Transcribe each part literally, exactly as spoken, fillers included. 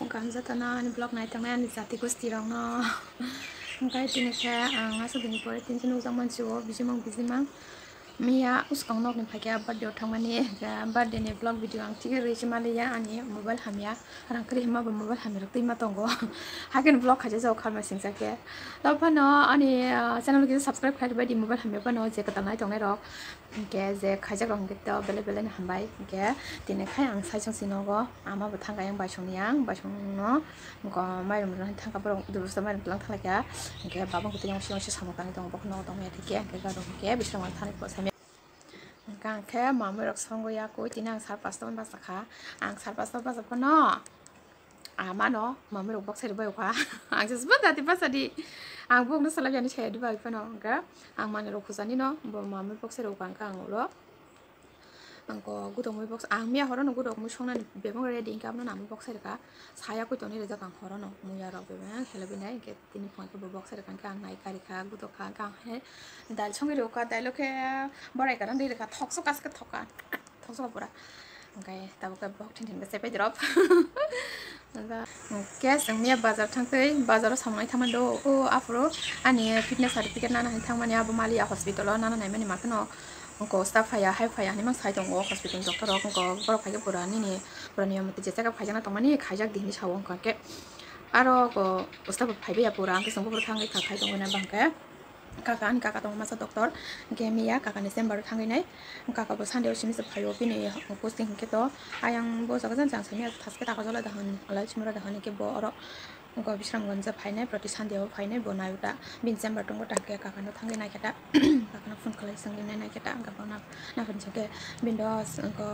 Ganja tana ani vlog nai tongnai ani jati gosti rokno. Hwnkhe tini khe ang aswk dini pore tinsa nukjak mansi o bijimang bijimang. Miya uskang nokni phaikhe birthday o thangmani, hwnkhe birthday ni vlog video ang thik rwi se maliya ani mobile hamya. Rang kwrwi hima bo mobile hamya rok twi ma tongo. Haikhe vlog khaijak jago kharma singsa khe. Tei phano ani, ah, channel kisa subscribe khlai rwbaidi mobile hamya phano je kwtal nai tongnai rok. Hwnkhe je khaijak rok hwnkhe to belai belai no hambai. Hwnkhe tini khai ang saichung si nogo ama bo thang kha yang baisong ni yang baisong no. Hwnkhe mairum rwna thang kha borok dubsa mairum twlang thang lai kha. Hwnkhe baba hwnkhe tini yang siyang si samung tangwi tongo bokhorok nogo tongmani thik khe hwnkhe garo hwnkhe bising thani bo samya. Hwnkhe ang khe mamui rok songo ya koi tini ang sar pasta basa kha. Ang sar pasta basa phano. Ah, mano, mamui rok boksai rwbai kha. Ang se sbo dati basa di. Ang bokno salai yani saya di bai phano. Hwnkhe ang mani rok khujani no, bo mamui boksai rok ang kha ang ulo. Ang ko gudok mui boksai, ang miya horo no gudok mui songnani bebak ready hwnkhe abono namui boksai rwkha. Saya koi toni rwjak ang horo no, muya rok bebak helebinai hwnkhe tini phone khe bo boksai rwkha hwnkhe ang nai kari kha, gudok kha hwnkhe ang he dal songwi rwkha, dal o khe borai kwrwng ri rwkha, thokso kaske thoka. Thokjak pura. Hwnkhe tabuk khe bok thin thin khe sepai drop. Hwnkhe chwng miya bazar thangtwi, bazaro samung nai thangmani do, o aphuru ani fitness certificate nana hinwi thangmani abo maliya hospital o nana naimani matwno. Hwnkhe usta phaiya, hai phaiya hinwi mang sai tongo hospital ni doctor rok, hwnkhe borok phaikhe pura nini pura niyom mate je check up khaijakna tongmani khaijak di hinwi sao hwnkhe. Aro usta bo phaibai ya pura, hwnkhe chwng buphuru thangwi kha khai tongwi na bangkhe. Kaka, ani kaka tongo masa doctor, hwnkhe miya kakani chamber o thangwi nai. Kaka bo Sunday o simi se phaio, bini posting hwnkhe to ayang bo jaga jani chang simi thaske taka jola dahon, alai chimura dahon hwnkhe bo oro Bisramganj phainai, proti Sunday o phainai bo naiwi ta. Bini chamber tongo ta, hwnkhe kakano thangwi naikhe ta, kakano phone khlai swngwi naikhe ta, hwnkhe bono naphani hwnkhe bini do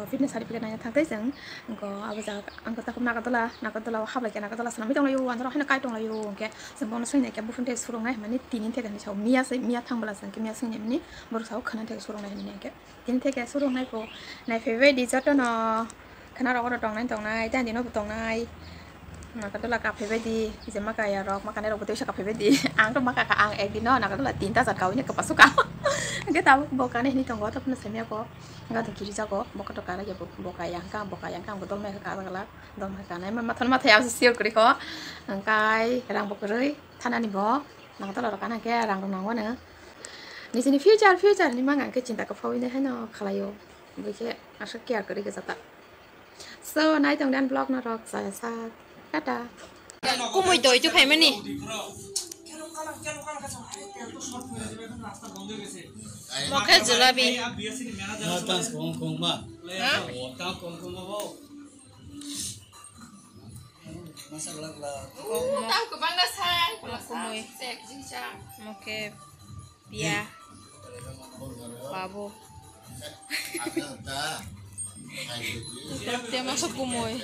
fitness certificate naina thangtwi chwng, hwnkhe abo jaga hwnkhe takhuk Nagarjula, Nagarjula o hablai khe Nagarjula swnamwi tonglaio, wanjaro haino kai tonglaio, hwnkhe Chwng bono swngnaikhe buphang tei surungnai hwnmani tini theke hinwi sao, miya se, miya thang bwla chwng khe miya swngya hwnmani borok sao khwna theke surungnai hwnwi hwnkhe. Tini theke surungnai bo naiphaibaidi jotono khwna rok oro tongnai tongnai, tei ani dino bo tongnai. Nagarjula kaphaibaidi, je ma kaya rok, ma kanai rok bo teisa kaphaibaidi. Ang to ma kaka, ang ekdino Nagarjula tinta jat kaui ni kwpasuk ka. Hwnkhe tabuk bo kanai hwnwi tongo, tei phano saimya ko. Wngkha to kirijago, bo koto kara ya bo, bo kaya wngkha, bo kaya wngkha, ang bo dolma kha kara glak, dolma kha kanai ma mathon mathai abse sure kwrwi kho. Hwnkhe rang bo kwrwi. Thanani bo Nagarjula rok kana khe rang rok nango no. Nijini future, future ni manga khe chinta kwphaui nai haino khlaio. Bui khe aswk care kwrwi khe jata. So, nai tong dan vlog norok chaya sak. Tata. Kumui doi tu phaimani. Mokhe julabi. Ha? Tang kwbangna sai, kumui. Mokhe pia. Babu. Te masa kumui.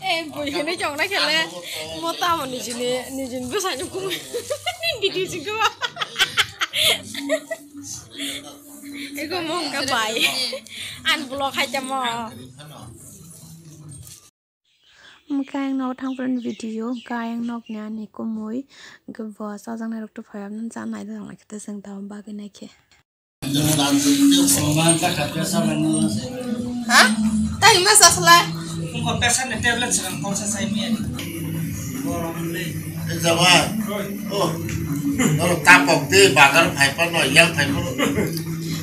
Eh, bui hini chong na khele. Mo tamo nijini, nijini bwsai ni kumui. Video sing ko. Ego mong ka bai. An vlog hai tamo. Hwnkhe ayang nogo thangphuru ni video, hwnkhe ayang nokni ani kumui, hwnkhe bo chajaknai rok tei phai aboni cha nai tong lai khe tei chwng tabuk bagwi nai khe. Ha? Tang ma sasla? Jawai. Oh. Oro tapok de bagar phai pano, yang phai pano.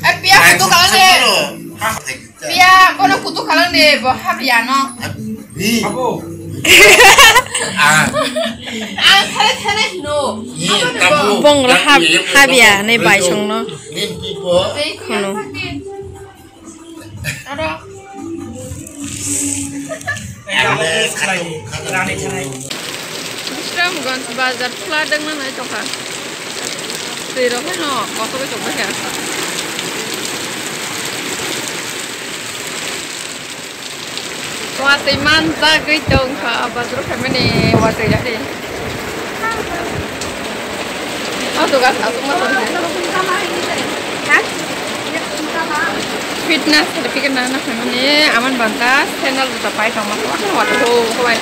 Eh, pia kutu kalang de. Pia, bono kutu kalang de, bo habya no. Ni. Ah. Ang thare thare hino. Ni, tabu. Bong lo hab-, habya ne bai song no. Ni, ni, bo. Hono. Aro. Bisramganj bazar khwla dwngna nai tongkha. Twi rok no kotor bai tongkha. Watwi manjagwi tongkha bazar khaimani watwi rani. O dogan aswk ma tongkha. Ha? Fitness certificate nana phaimani aman banta sandal juta pai tongma watwi ho ho bai.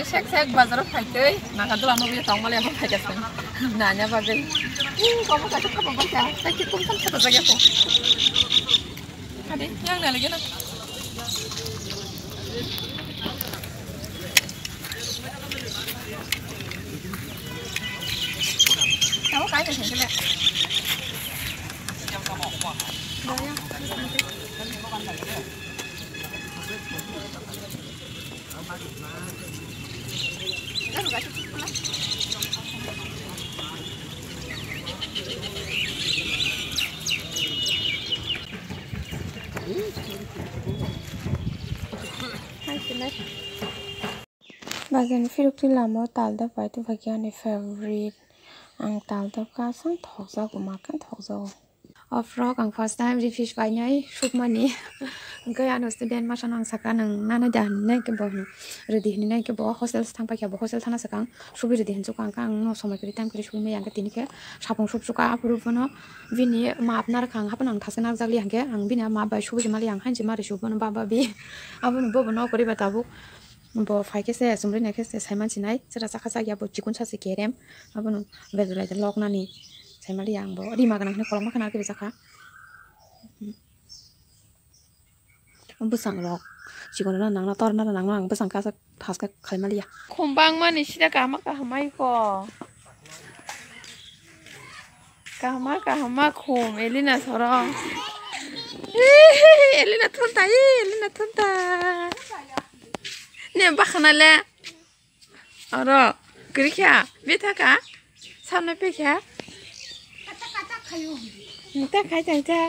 Sek sek bazar phaitwi Nagarjula nugwi tongmale ho phaikha nanya bagwi. Komo kaisa khapang bai kha, tei kikum tham khapang jagya ko. Ade, yang na lagi na. Bazar ni phirok twi lama o tal dok bai tongkha khe ani favorite. Ang tal dok kha aswk thokjago, ma khe thokjago. O frok ang first time Rifish bai nai sukmani. Hwnkhe ano student masa no ang saka, "Nwng nanai da?" hinwi nai khe bo hino, "Rwdi," hinwi nai khe bo hostel se thang paikha, bo hostel thangna swkang subui rwdi hinwi sukha, hwnkhe ang no somoi kwrwi time kwrwi subui maya, hwnkhe tini khe sapung suk sukha, aphuru bono bini ma apna rwkha, ang haphano ang thaske narwk jak liya, hwnkhe ang bini ma bai subui se maliya, ang haino se mari suk bono baba bi. Abono bobo no kwrwi ba tabuk. Bo phai khe se, chumrui nai khe se, sai man sinai, chwra chakha chak ya bo chikon sa se kerem, abono belai belai loknani sai maliya ang bo, rima gwnang hwnwi kolokma khna khe bwsa kha. Bwsang rok chikon rok nang no, tor no nang no, ang bwsang khe aswk thaske khai maliya. Khum bang mani sida kahma kaham ai kho. Kahma kahma khum Elina soro. Elina thunta, Elina thunta. Ne bakhana le. Oro kwrwi kha, betha kha. Samno pe kha. Nta khai tang cha.